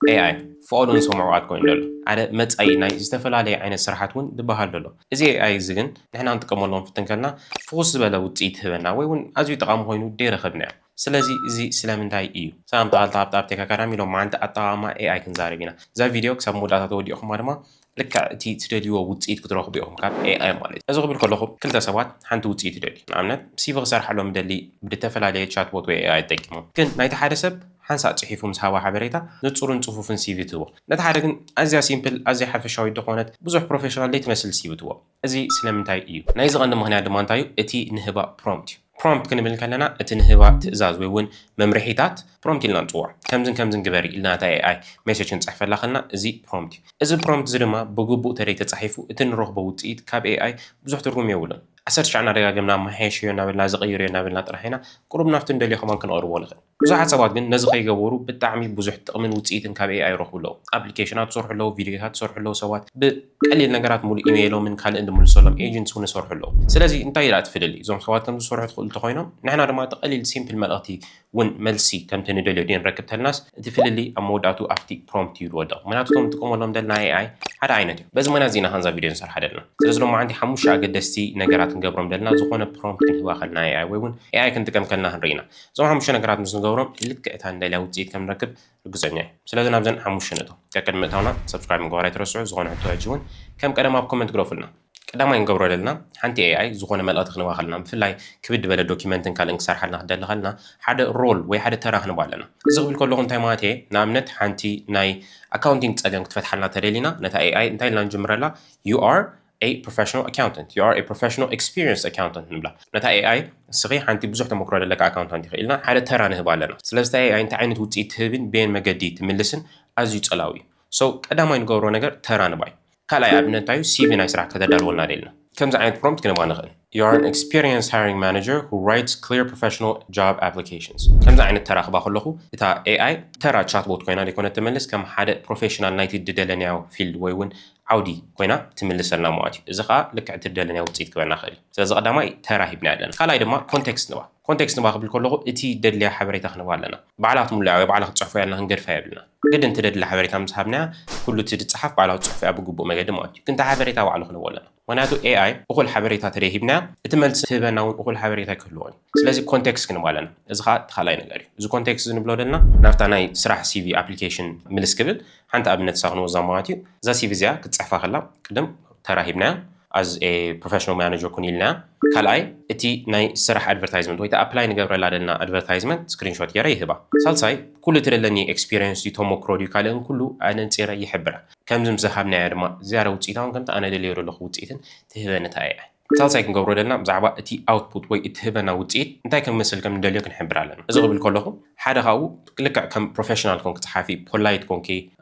ኤኣይ ፍቐዱን ስምዑ ኣድኮ እዩ ዘሎ። ሓደ መጻኢ ናይ ዝተፈላለየ ዓይነት ስራሓት እውን ዝበሃል ዘሎ። እዚ ኤኣይ እዚ ግን ንሕና ንጥቀመሎም ፍትን ከልና ፍኹስ ዝበለ ውፅኢት ይህበና ወይ እውን ኣዝዩ ጠቓሚ ኮይኑ ደይረኸብናዮ። ስለዚ እዚ ስለምንታይ እዩ? ሰላም ተቓልቲ ሃብቲ ኣብቴክ ኣካዳሚ። ሎም መዓንቲ ኣጠቓቕማ ኤኣይ ክንዛረብ ኢና። እዛ ቪድዮ ክሳብ መወዳእታ ተወዲእኹማ ድማ ልክዕ እቲ ትደልይዎ ውፅኢት ክትረኽቡ ኢኹም ካብ ኤኣይ ማለት እዩ። እዚ ክብል ከለኹ ክልተ ሰባት ሓንቲ ውፅኢት ይደልዩ። ንኣብነት ሲቪ ክሰርሓሎም ደሊ ብዝተፈላለየ ቻትቦት ወይ ኤኣይ ተጠቂሞም። ግን ናይቲ ሓደ ሰብ ሓንሳእ ፅሒፉ ምስ ሃባ ሓበሬታ ንፁርን ፅፉፍን ሲቪ ትህቦ። ነቲ ሓደ ግን ኣዝያ ሲምፕል ኣዝያ ሓፈሻዊት ዝኾነት ብዙሕ ፕሮፌሽናል ዘይትመስል ሲቪ ትህቦ። እዚ ስለምንታይ እዩ? ናይዚ ቀንዲ ምኽንያት ድማ እንታይ እዩ? እቲ ንህባ ፕሮምፕት እዩ። ፕሮምፕት ክንብል ከለና እቲ ንህባ ትእዛዝ ወይ እውን መምርሒታት ፕሮምፕት ኢልና ንፅውዖ። ከምዝን ከምዝን ግበሪ ኢልና እታ ኤኣይ ሜሴጅ ክንፅሕፈላ ከለና እዚ ፕሮምፕት እዩ። እዚ ፕሮምፕት እዚ ድማ ብግቡእ ተደይ ተፃሒፉ እቲ ንረኽቦ ውፅኢት ካብ ኤኣይ ብዙሕ ትርጉም የብሉን። ዓሰርተ ትሽዓተ እናደጋገምና መሓየሽዮ እናበልና ዝቕይርዮ እናበልና ጥራሕ ኢና ቁሩብ ናብቲ ንደልዮ ከማን ክንቐርቦ ንኽእል። ብዙሓት ሰባት ግን ነዚ ከይገበሩ ብጣዕሚ ብዙሕ ጥቕምን ውፅኢትን ካብ ኤኣይ ይረኽቡ ኣለዉ። ኣፕሊኬሽናት ይሰርሑ ኣለዉ፣ ቪድዮታት ይሰርሑ ኣለዉ፣ ሰባት ብቀሊል ነገራት ሙሉእ ኢሜይሎምን ካልእን ዝምልሰሎም ኤጀንትስ እውን ይሰርሑ ኣለዉ። ስለዚ እንታይ ደኣ እቲ ፍልልይ? እዞም ሰባት ከምዚ ዝሰርሑ ትኽእሉ እንተኾይኖም ንሕና ድማ እቲ ቀሊል ሲምፕል መልእኽቲ እውን መልሲ ከምቲ ንደልዮ ድዮ ንረክብ ተልናስ እቲ ፍልልይ ኣብ መወዳእቱ ኣብቲ ፕሮምፕት እዩ ዝወድቕ። ምክንያቱ እቶም ንጥቀመሎም ዘለና ኤኣይ ሓደ ዓይነት እዩ። በዚ ምክንያት እዚ ኢና ከምዛ ቪድዮ ንሰርሓ ዘለና። ስለዚ ሎማዓንቲ ሓሙሽተ ኣገደስቲ ነገራት ክንገብሮም ዘለና ዝኾነ ፕሮምፕት ክንህባ ከልና ኤኣይ ወይ እውን ኤኣይ ክንጥቀም ከልና ክንርኢ ኢና። እዞም ሓሙሽተ ነገራት ምስ ንገብሮም ልክዕ እታ ንደልያ ውፅኢት ከም ንረክብ ርግፀኛ እዩ። ስለዚ ናብዘን ሓሙሽተ ንእቶ። ቀቅድሚ ምእታውና ሰብስክራይብ ምግባር ኣይትረስዑ። ዝኾነ ሕቶ ሕጂ እውን ከም ቀደም ኣብ ኮመንት ግረፉልና። ቀዳማይ ንገብሮ ዘለና ሓንቲ ኤኣይ ዝኾነ መልእኽቲ ክንህባ ከለና ብፍላይ ክብድ ዝበለ ዶኪመንትን ካልእን ክሰርሓልና ክደሊ ከለና ሓደ ሮል ወይ ሓደ ተራ ክንህባ ኣለና። እዚ ክብል ከለኹ እንታይ ማለት እየ? ንኣብነት ሓንቲ ናይ ኣካውንቲንግ ፀገም ክትፈትሓልና ተደሊና ነታ ኤኣይ እንታይ ኢልና ንጅምረላ? You are a professional accountant, you are a professional experienced accountant ንብላ። ነታ ኤኣይ እስኺ ሓንቲ ብዙሕ ተመክሮ ዘለካ ኣካውንታንት ኢኺ ኢልና ሓደ ተራ ንህባ ኣለና። ስለዚ እታ ኤኣይ እንታይ ዓይነት ውፅኢት ትህብን በየን መገዲ ትምልስን ኣዝዩ ፀላዊ እዩ። So ቀዳማይ ንገብሮ ነገር ተራ ንባይ። ካልኣይ ኣብነት እንታይ እዩ? ሲቪ ናይ ስራሕ ከተዳልወልና ደልና ከምዚ ዓይነት ፕሮምፕት ክንህባ ንኽእል። You are an experienced hiring manager who writes clear professional job applications። ከምዚ ዓይነት ተራ ክባ ከለኹ እታ ኤኣይ ተራ ቻትቦት ኮይና ዘይኮነት ትመልስ፣ ከም ሓደ ፕሮፌሽናል ናይቲ ዝደለናዮ ፊልድ ወይ እውን ዓውዲ ኮይና ትምልሰልና ማለት እዩ። እዚ ከዓ ልክዕ እቲ ዝደለናዮ ውፅኢት ክበና ክእል እዩ። ስለዚ ቀዳማይ ተራ ሂብና ኣለና። ካልኣይ ድማ ኮንቴክስት ንባ። ኮንቴክስት ንባ ክብል ከለኹ እቲ ደድልያ ሓበሬታ ክንባ ኣለና። ባዕላ ክትምልኣ ወይ ባዕላ ክትፅሕፎ ያልና ክንገድፋ የብልና። ግድን ትደድሊ ሓበሬታ ምስ ሃብናያ ኩሉ እቲ ዝፀሓፍ ባዕላ ክትፅሕፎ እያ ብግቡእ መገዲ ማለት እዩ። ግን እቲ ሓበሬታ ባዕሉ ክንቦ ኣለና። ምክንያቱ ኤኣይ እኹል ሓበሬታ ተደይ ሂብናያ እቲ መልሲ ትህበና እውን እኹል ሓበሬታ ክህልዎ እዩ። ስለዚ ኮንቴክስት ክንባ ኣለና። እዚ ከዓ እቲ ካልኣይ ነገር እዩ። እዚ ኮንቴክስት ንብሎ ደልና ናብታ ናይ ስራሕ ሲቪ ኣፕሊኬሽን ምልስ ክብል ሓንቲ ኣብነት ሳ ክንወዛ ማለት እዩ። እዛ ሲቪ እዚኣ ክትፅሕፋ ከላ ቅድም ተራ ሂብናያ። As a professional manager ኩን ኢልና። ካልኣይ እቲ ናይ ስራሕ ኣድቨርታይዝመንት ወይ ኣፕላይ ንገብረላ ደልና ኣድቨርታይዝመንት ስክሪንሾት ገይረ ይህባ። ሳልሳይ ኩሉ እቲ ደለኒ ኤክስፒሪየንስ ድዩ ተመክሮ ድዩ ካልእን ኩሉ ኣነንፂረ ይሕብራ። ከምዚ ምስ ዝሃብናያ ድማ ዝያዳ ውፅኢታውን ከምቲ ኣነ ደልዮ ዘለኹ ውፅኢትን ትህበኒ እታ ኤኣይ። ሳልሳይ ክንገብሮ ደልና ብዛዕባ እቲ ኣውትፑት ወይ እትህበና ውፅኢት እንታይ ክመስል ከም ንደልዮ ክንሕብር ኣለና። እዚ ክብል ከለኹ ሓደ ካብኡ ልክዕ ከም ፕሮፌሽናል ኮንክ ፀሓፊ ፖላይት ኮንኪ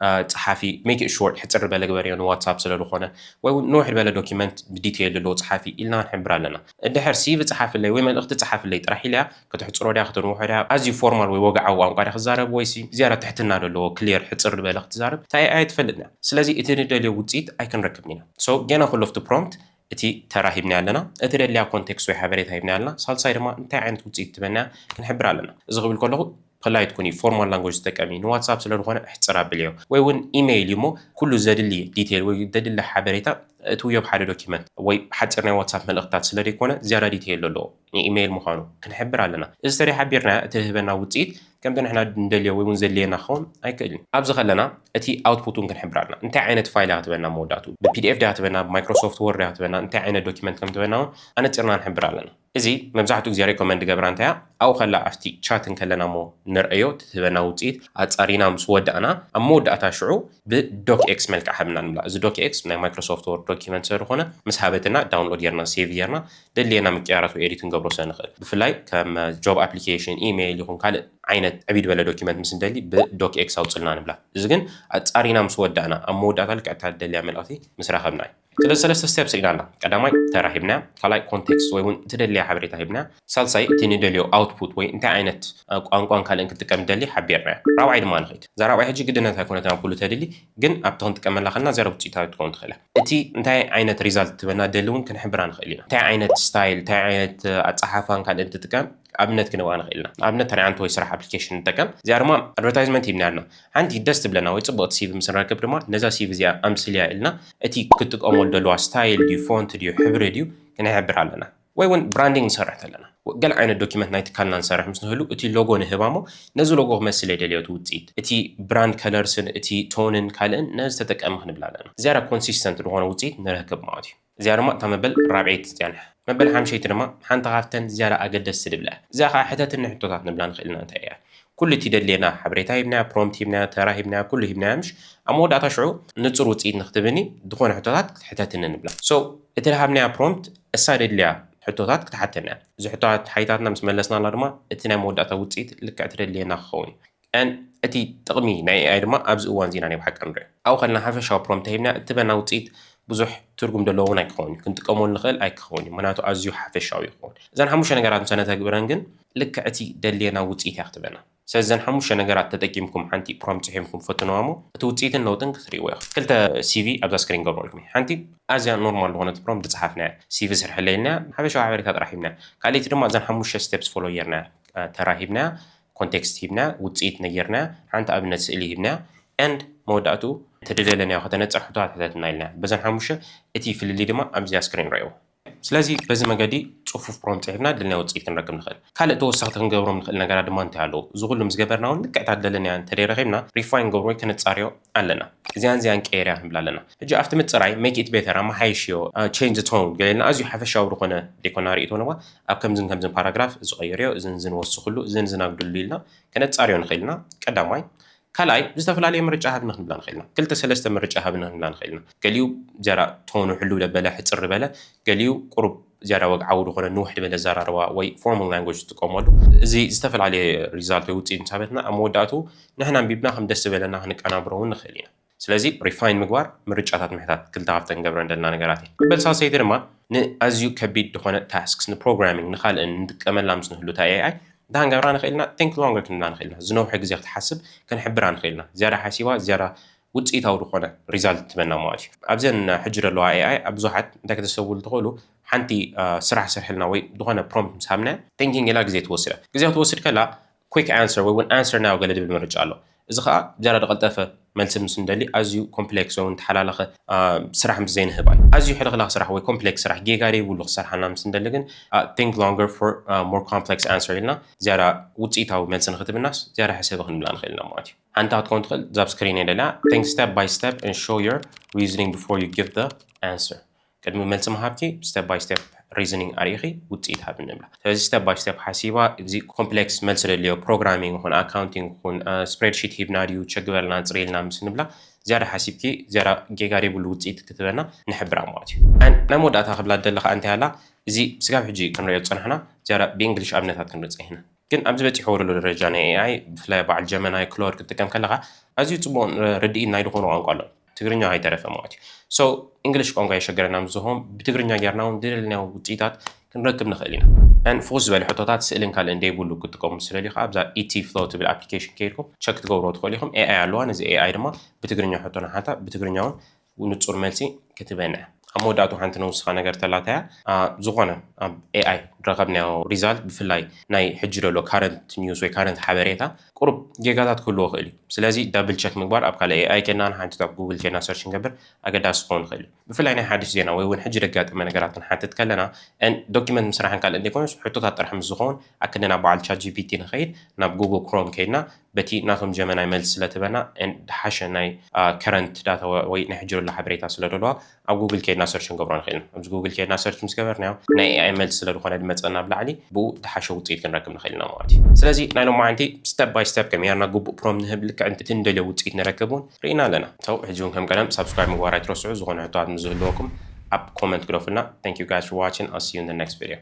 ፀሓፊ ሜክ ሾርት ሕፅር በለ ግበርዮ ንዋትሳፕ ስለ ዝኾነ ወይ እውን ንውሕ ዝበለ ዶኪመንት ብዲቴይል ዘለዎ ፀሓፊ ኢልና ክንሕብር ኣለና። እንድሕር ሲቪ ፀሓፍለይ ወይ መልእኽቲ ፀሓፍለይ ጥራሕ ኢልያ ከተሕፅሮ ድያ ከተንውሖ ድያ ኣዝዩ ፎርማል ወይ ወግዓዊ ቋንቋ ድያ ክዛረብ ወይሲ ዝያዳ ትሕትና ዘለዎ ክሊር ሕፅር ዝበለ ክትዛረብ እንታይ ኣይትፈልጥና። ስለዚ እቲ ንደልዮ ውፅኢት ኣይክንረክብን ኢና። So ጌና ኩሎ ኣብቲ ፕሮምፕት እቲ ተራ ሂብና ኣለና፣ እቲ ደልያ ኮንቴክስት ወይ ሓበሬታ ሂብና ኣለና። ሳልሳይ ድማ እንታይ ዓይነት ውፅኢት ትበና ክንሕብር ኣለና። እዚ ክብል ከለኹ ፖላይት ኩኒ፣ ፎርማል ላንጉጅ ዝጥቀሚ ንዋትሳፕ ስለ ዝኾነ ሕፅር ኣብልዮ ወይ እውን ኢሜይል እዩ እሞ ኩሉ ዘድሊ ዲቴይል ወይ ዘድሊ ሓበሬታ እትውዮ ሓደ ዶኪመንት ወይ ሓፂር ናይ ዋትሳፕ መልእኽትታት ስለ ዘይኮነ ዝያዳ ዲቴይል ዘለዎ ንኢሜይል ምዃኑ ክንሕብር ኣለና። እዚ ተደይ ሓቢርና እቲ ህበና ውፅኢት ከምቲ ንሕና እንደልዮ ወይ እውን ዘድልየና ክኸውን ኣይክእልን። ኣብዚ ከለና እቲ ኣውትፑት እውን ክንሕብር ኣለና። እንታይ ዓይነት ፋይል እያ ክትበና መወዳእቱ ብፒዲኤፍ ድያ ክትበና ብማይክሮሶፍት ወርድ ድያ ክትበና እንታይ ዓይነት ዶኪመንት ከም ትበና እውን ኣነፂርና ንሕብር ኣለና። እዚ መብዛሕትኡ ግዜ ሬኮመንድ ገብራ እንታያ ኣብኡ ከላ ኣብቲ ቻት እንከለና እሞ ንርእዮ ትህበና ውፅኢት ኣፃሪና ምስ ወዳእና ኣብ መወዳእታ ሽዑ ብዶክ ኤክስ መልክዕ ሃብና ንብላ። እዚ ዶክ ኤክስ ናይ ማይክሮሶፍት ወርድ ዶኪመንት ስለዝኾነ ምስ ሃበትና ዳውንሎድ ጌርና ሴቭ ጌርና ደድልየና ምቅያራት ወይ ኤዲት ክንገብሮ ስለ ንኽእል ብፍላይ ከም ጆብ ኣፕሊኬሽን ኢሜይል ይኹን ካልእ ዓይነት ዕብይ ዝበለ ዶኪመንት ምስ እንደሊ ብዶክ ኤክስ ኣውፅልና ንብላ። እዚ ግን ኣፃሪና ምስ ወዳእና ኣብ መወዳእታ ልክዕታ ደልያ መልእኽቲ ምስ ረኸብና እዩ። ስለዚ ሰለስተ ስቴፕስ ኢና ኣላ። ቀዳማይ ተራ ሂብና፣ ካልኣይ ኮንቴክስት ወይ እውን እቲ ደልያ ሓበሬታ ሂብና፣ ሳልሳይ እቲ ንደልዮ ኣውትፑት ወይ እንታይ ዓይነት ቋንቋን ካልእን ክትጥቀም ደሊ ሓቢርና። ራብዓይ ድማ ንኸይድ። እዛ ራብዓይ ሕጂ ግድነት ኣይኮነትን ኣብ ኩሉ ተድሊ፣ ግን ኣብቲ ክንጥቀመላ ከልና ዘረ ውፅኢታዊ ትኸውን ትኽእል። እቲ እንታይ ዓይነት ሪዛልት ትበና ደሊ እውን ክንሕብራ ንኽእል ኢና። እንታይ ዓይነት ስታይል፣ እንታይ ዓይነት ኣፀሓፋን ካልእን ትጥቀም ኣብነት ክንባ ንኽእል ኢና። ኣብነት ተሪዓንተ ወይ ስራሕ ኣፕሊኬሽን ንጠቀም። እዚኣ ድማ ኣድቨርታይዝመንት ሂብና ኣለና። ሓንቲ ደስ ትብለና ወይ ጽቡቕቲ ሲቪ ምስ ንረክብ ድማ ነዛ ሲቪ እዚኣ ኣምስልያ ኢልና እቲ ክትጥቀመሉ ዘለዋ ስታይል ድዩ፣ ፎንት ድዩ፣ ሕብሪ ድዩ ክንሕብር ኣለና። ወይ እውን ብራንዲንግ ንሰርሕ ኣለና። ገለ ዓይነት ዶኪመንት ናይ ትካልና ንሰርሕ ምስ ንህሉ እቲ ሎጎ ንህባ እሞ ነዚ ሎጎ ክመስል የደልዮ እቲ ውፅኢት። እቲ ብራንድ ከለርስን እቲ ቶንን ካልእን ነዚ ተጠቀሚ ክንብል ኣለና። ዝያዳ ኮንሲስተንት ዝኾነ ውፅኢት ንረክብ ማለት እዩ። እዚኣ ድማ እታ መበል ራብዐይቲ እዚኣ እያ። መበል ሓምሸይቲ ድማ ሓንቲ ካብተን ዝያዳ ኣገደስቲ ድብላ እያ። እዚኣ ከዓ ሕተትኒ ሕቶታት ንብላ ንኽእል ኢና። እንታይ እያ? ኩሉ እቲ ደድልየና ሓበሬታ ሂብናያ፣ ፕሮምፕት ሂብናያ፣ ተራ ሂብናያ፣ ኩሉ ሂብናያ ምሽ ኣብ መወዳእታ ሽዑ ንጹር ውፅኢት ንክትብኒ ዝኾነ ሕቶታት ክትሕተትኒ ንብላ። So እቲ ዝሃብናያ ፕሮምፕት እሳ ደድልያ ሕቶታት ክትሓተና እያ። እዚ ሕቶታት ሓይታትና ምስ መለስናላ ድማ እቲ ናይ መወዳእታ ውፅኢት ልክዕ እቲ ደድልየና ክኸውን እዩ። And እቲ ጥቕሚ ናይ ኤኣይ ድማ ኣብዚ እዋን ዚና ናይ ብሓቂ ንሪኦ። ኣብኡ ከለና ሓፈሻዊ ፕሮምፕት ሂብና እትበና ውፅኢት ብዙሕ ትርጉም ዘለዎ እውን ኣይክኸውን እዩ። ክንጥቀመሉ ንኽእል ኣይክኸውን እዩ። ምክንያቱ ኣዝዩ ሓፈሻዊ ይኸውን። እዘን ሓሙሽተ ነገራት ምስ ኣነተግብረን ግን ልክዕ እቲ ደድልየና ውፅኢት እያ ክትበና። ስለዚ እዘን ሓሙሽተ ነገራት ተጠቂምኩም ሓንቲ ፕሮምፕት ፅሒምኩም ፈትንዋ እሞ እቲ ውፅኢትን ለውጥን ክትርእይዎ ኢኹም። ክልተ ሲቪ ኣብዛ ስክሪን ገብረልኩም እየ። ሓንቲ ኣዝያ ኖርማል ዝኾነት ፕሮምፕት ዝፀሓፍናያ፣ ሲቪ ስርሐለይ ኢልናያ፣ ሓፈሻዊ ሓበሬታ ጥራሕ ሂብናያ። ካልኣይቲ ድማ እዘን ሓሙሽተ ስቴፕስ ፎሎ ጌርናያ፣ እ፣ ተራ ሂብናያ፣ ኮንቴክስት ሂብናያ፣ ውፅኢት ነጊርናያ፣ ሓንቲ ኣብነት ስእሊ ሂብናያ፣ ኤንድ መወዳእትኡ ተደለለናዮ ከተነፅር ሕቶታት ሕተትና ኢልናያ። በዘን ሓሙሽተ እቲ ፍልልይ ድማ ኣብዚኣ ስክሪን ረእይዎ። ስለዚ በዚ መገዲ ጽፉፍ ፕሮምፕት ጽሒፍና ድልናዮ ውጽኢት ክንረክብ ንኽእል። ካልእ ተወሰኽቲ ክንገብሮም ንኽእል ነገራት ድማ እንታይ ኣለዉ? እዚ ኩሉ ምስ ገበርና እውን ልክዕታ ድለለናዮ እንተደይ ረኺብና ሪፋይን ገብሮ ወይ ከነጻርዮ ኣለና። እዚኣን እዚኣን ቀየርያ ክንብል ኣለና። ሕጂ ኣብቲ ምጽራይ ሜክ ኢት ቤተር ኣመሓይሽዮ ቼንጅ ቶን ገለና ኣዝዩ ሓፈሻዊ ዝኾነ ደይኮና ርእይቶ ነዋ ኣብ ከምዝን ከምዝን ፓራግራፍ እዚ ቀይርዮ እዝን ዝን ወስኽሉ እዝን ዝን ኣጉድሉ ኢልና ከነጻርዮ ንኽእል ኢና። ቀዳማይ ካልኣይ ዝተፈላለየ ምርጫ ሃብኒ ክንብላ ንኽእል ኢና። ክልተ ሰለስተ ምርጫ ሃብኒ ክንብላ ንኽእል ኢና። ገሊኡ ዝያዳ ቶኑ ሕልው ለበለ ሕጽር ዝበለ፣ ገሊኡ ቁሩብ ዝያዳ ወግዓዊ ዝኾነ ንውሕ ዝበለ ኣዘራርባ ወይ ፎርማል ላንጉጅ ዝጥቀመሉ። እዚ ዝተፈላለየ ሪዛልት ወይ ውፅኢት ምስ ሃበትና ኣብ መወዳእትኡ ንሕና ኣንቢብና ከም ደስ ዝበለና ክንቀናብሮ እውን ንኽእል ኢና። ስለዚ ሪፋይን ምግባር ምርጫታት ምሕታት ክልተ ካብተን ንገብረን ዘለና ነገራት እየን። መበል ሳልሰይቲ ድማ ንኣዝዩ ከቢድ ዝኾነ ታስክስ ንፕሮግራሚንግ ንኻልእን ንጥቀመላ ምስ ንህሉ እታ ኤኣይ እንታይ ክንገብራ ንኽእል ኢና? ቲንክ ሎንገር ክንብላ ንኽእል ኢና። ዝነውሐ ግዜ ክትሓስብ ክንሕብራ ንኽእል ኢና። ዝያዳ ሓሲባ ዝያዳ ውፅኢታዊ ዝኾነ ሪዛልት ትበና ማለት እዩ። ኣብዘን ሕጂ ዘለዋ ኤኣይ ኣብ ብዙሓት እንታይ ከተስተብህሉ ትኽእሉ ሓንቲ ስራሕ ስርሕልና ወይ ዝኾነ ፕሮምፕት ምስ ሃብና ቲንኪንግ ኢላ ግዜ ትወስድ እያ። ግዜ ክትወስድ ከላ ኩክ ኣንሰር ወይ እውን ኣንሰር ናው ገለ ድብል ምርጫ ኣሎ። እዚ ከዓ ዝያዳ ዝቐልጠፈ መልሲ ምስ እንደሊ ኣዝዩ ኮምፕሌክስ ወይ እውን ተሓላለኸ ስራሕ ምስ ዘይንህባ እዩ። ኣዝዩ ሕልኽላኽ ስራሕ ወይ ኮምፕሌክስ ስራሕ ጌጋ ደይብሉ ክሰርሓና ምስ እንደሊ ግን ቲንክ ሎንገር ፎር ሞር ኮምፕሌክስ ኣንሰር ኢልና ዝያዳ ውፅኢታዊ መልሲ ንክትብናስ ዝያዳ ሕሰቢ ክንብላ ንኽእል ኢና ማለት እዩ። ሓንቲ ክትከውን ትኽእል እዛ ኣብ ስክሪን እየ ደላ think step by step and show your reasoning before you give the answer። ቅድሚ መልሲ ምሃብኪ step by step reasoning ኣርኢኺ ውፅኢት ሃብ ንብላ። ስለዚ step by step ሓሲባ እዚ ኮምፕሌክስ መልሲ ደልዮ ፕሮግራሚንግ ይኹን ኣካውንቲንግ ይኹን ስፕሬድሺት ሂብና ድዩ ቸግበልና ፅሪልና ምስ ንብላ ዝያዳ ሓሲብኪ ዝያዳ ጌጋ ደይብሉ ውፅኢት ክትበና ንሕብራ ማለት እዩ። ናይ መወዳእታ ክብላ ደለኻ እንታይ ኣላ እዚ ስጋብ ሕጂ ክንሪኦ ዝፀናሕና ዝያዳ ብእንግሊሽ ኣብነታት ክንርኢ ፀኒሕና። ግን ኣብዚ በፂሕዎ ዘሎ ደረጃ ናይ ኤኣይ ብፍላይ በዓል ጀመናይ ክሎድ ክትጥቀም ከለኻ ኣዝዩ ፅቡቕ ርድኢት ናይ ዝኾኑ ቋንቋ ኣሎ ትግርኛ ኣይተረፈ ማለት እዩ። So እንግሊሽ ቋንቋ የሸገረና ምስ ዝኾም ብትግርኛ ጌርና እውን ዝደለናዮ ውፅኢታት ክንረክብ ንኽእል ኢና። ን ፍኹስ ዝበለ ሕቶታት ስእልን ካልእን ደይብሉ ክትጥቀሙ ስለ ኢኻ ኣብዛ ኢቲ ፍሎ ትብል ኣፕሊኬሽን ከይድኩም ቸክ ትገብሮ ትኽእሉ ኢኹም። ኤኣይ ኣለዋ ነዚ ኤኣይ ድማ ብትግርኛ ሕቶ ንሓታ ብትግርኛ እውን ንጹር መልሲ ክትበና እያ። ኣብ መወዳእቱ ሓንቲ ነውስኻ ነገር ተላታያ ዝኾነ ኣብ ኤኣይ ረኸብናዮ ሪዛልት ብፍላይ ናይ ሕጂ ዘሎ ካረንት ኒውስ ወይ ካረንት ሓበሬታ ቁሩብ ጌጋታት ክህልዎ ክእል እዩ። ስለዚ ዳብል ቸክ ምግባር ኣብ ካልእ ኤኣይ ኬድና ንሓንቲ ኣብ ጉግል ኬድና ሰርች ንገብር ኣገዳሲ ክኸውን ይኽእል እዩ። ብፍላይ ናይ ሓድሽ ዜና ወይ እውን ሕጂ ደጋጠመ ነገራት ክንሓትት ከለና ን ዶኪመንት ምስራሕን ካልእ እንተይኮነስ ሕቶታት ጥራሕ ምስ ዝኸውን ኣክንዲ ናብ በዓል ቻት ጂፒቲ ንኸይድ ናብ ጉግል ክሮም ከይድና በቲ ናቶም ጀመናይ መልሲ ስለ ትበና ን ድሓሸ ናይ ከረንት ዳታ ወይ ናይ ሕጂ ዘሎ ሓበሬታ ስለ ደለዋ ኣብ ጉግል ከይድና ሰርች ንገብሮ ንኽእል ኢና። ኣብዚ ጉግል ከይድና ሰርች ምስ ገበርናዮ ናይ ኤኣይ መልሲ ስለ ዝኾነ ድመፀና ኣብ ላዕሊ ብኡ ድሓሸ ውፅኢት ክንረክብ ንኽእል ኢና ማለት እዩ። ስለዚ ናይ ሎማዓንቲ ስቴፕ ባይ ስቴፕ ከመይ ጌርና ግቡእ ፕሮምፕት ንህብ ልክዕ እቲ ንደልዮ ውፅኢት ንረክብ እውን ርኢና ኣለና። So ሕጂ እውን ከም ቀደም ሳብስክራይብ ምግባር ኣይትረስዑ። ዝኾነ ሕቶታት ምስ ዝህልወኩም ኣብ ኮመንት ግደፉልና። Thank you guys for watching. I'll see you in the next video.